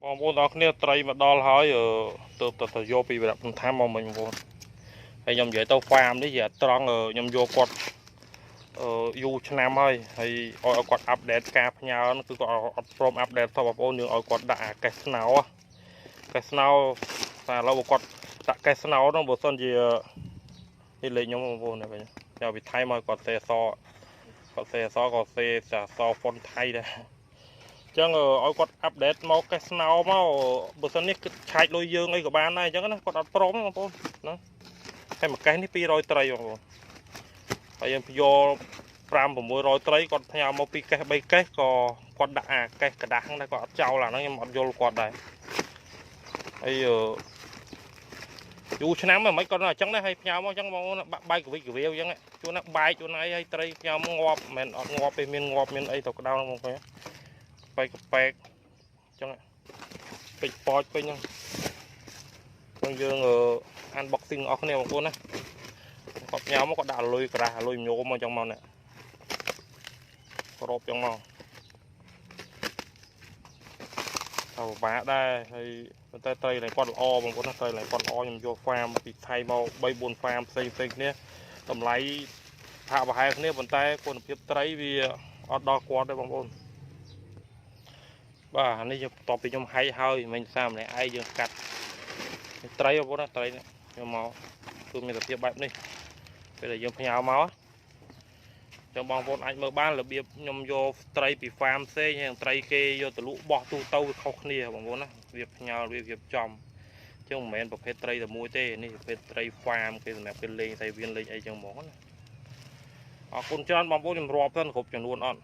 បងប្អូនទាំងអស់គ្នាត្រីមកដល់ហើយទៅទៅយកពីវរៈភ្នំមកមិញបងប្អូនហើយខ្ញុំនិយាយទៅ farm នេះជាត្រង់ខ្ញុំយកគាត់យូរឆ្នាំហើយហើយឲ្យគាត់ update ការផ្ញើគឺគាត់អត់ព្រម update សោះបងប្អូនយើងឲ្យគាត់ដាក់អាកេះស្នោកេះស្នោតែឥឡូវបើគាត់ដាក់កេះស្នោហ្នឹងបើសិនជានេះលេខខ្ញុំបងប្អូននេះវិញយកពីថៃមកគាត់សេអសគាត់សេអសក៏សេអសហ្វុនថៃដែរអញ្ចឹងឲ្យគាត់ update មកកេះស្នោមកបើសិននេះគឺឆាយលុយយើងអីក៏បានដែរអញ្ចឹងណាគាត់អត់ព្រមបងប្អូនណាហើយមួយកេះនេះ200ត្រីបងប្អូនហើយយើងយក5 600ត្រីគាត់ផ្ញើមកពីកេះ3កេះក៏គាត់ដាក់អាកេះกระដាស់ហ្នឹងដែរគាត់អត់ចោលអាហ្នឹងខ្ញុំអត់យល់គាត់ដែរហើយយូរឆ្នាំហ្នឹងមិនគាត់អញ្ចឹងដែរហើយផ្ញើមកអញ្ចឹងបងប្អូនបាក់បែកកវិចកវាវអញ្ចឹងជួនណាបែកជួនណាអីហើយត្រីផ្ញើមកងាប់មិនមែនអត់ងាប់ទេមានងាប់មានអីទៅក្តៅហ្នឹងបងប្អូនបែកកប៉ែកអញ្ចឹងពេចប៉ោចពេញហ្នឹងហ្នឹងយើង unboxing អស់គ្នាបងប្អូនណាគាត់ផ្ញើមកគាត់ដាក់លុយក្រាស់លុយញោមមកអញ្ចឹងមកនេះក្របចឹងមកទៅពិបាកដែរហើយប៉ុន្តែត្រីឡើងគាត់ល្អបងប្អូនណាត្រីឡើងគាត់ល្អខ្ញុំយក farm ពីថៃមក3 4 farm ផ្សេងផ្សេងគ្នាតម្លៃហាក់ប្រហែលគ្នាប៉ុន្តែគុណភាពត្រីវាអត់ដល់គាត់ទេបងប្អូនបាទនេះយើងបន្ទាប់ពីខ្ញុំហែកហើយមិញសាម្នាក់ឯងយើងកាត់ត្រីបងប្អូនណាត្រីនេះខ្ញុំមកគឺមានសភាពបែបនេះពេលដែលយើងផ្ញើមកចឹងបងប្អូនអាចមើលបានរបៀបខ្ញុំយកត្រីពី farm ផ្សេងហើយត្រីគេយកទៅលក់បោះទូទៅវាខុសគ្នាបងប្អូនណាវាផ្ញើវារៀបចំចឹងមិនមែនប្រភេទត្រីតែមួយទេនេះប្រភេទត្រី farm គេសម្រាប់គេលេងសៃវៀនលេងអីចឹងហ្មងណាអរគុណច្រើនបងប្អូនខ្ញុំរាប់ទៅគ្រប់ចំនួនអត់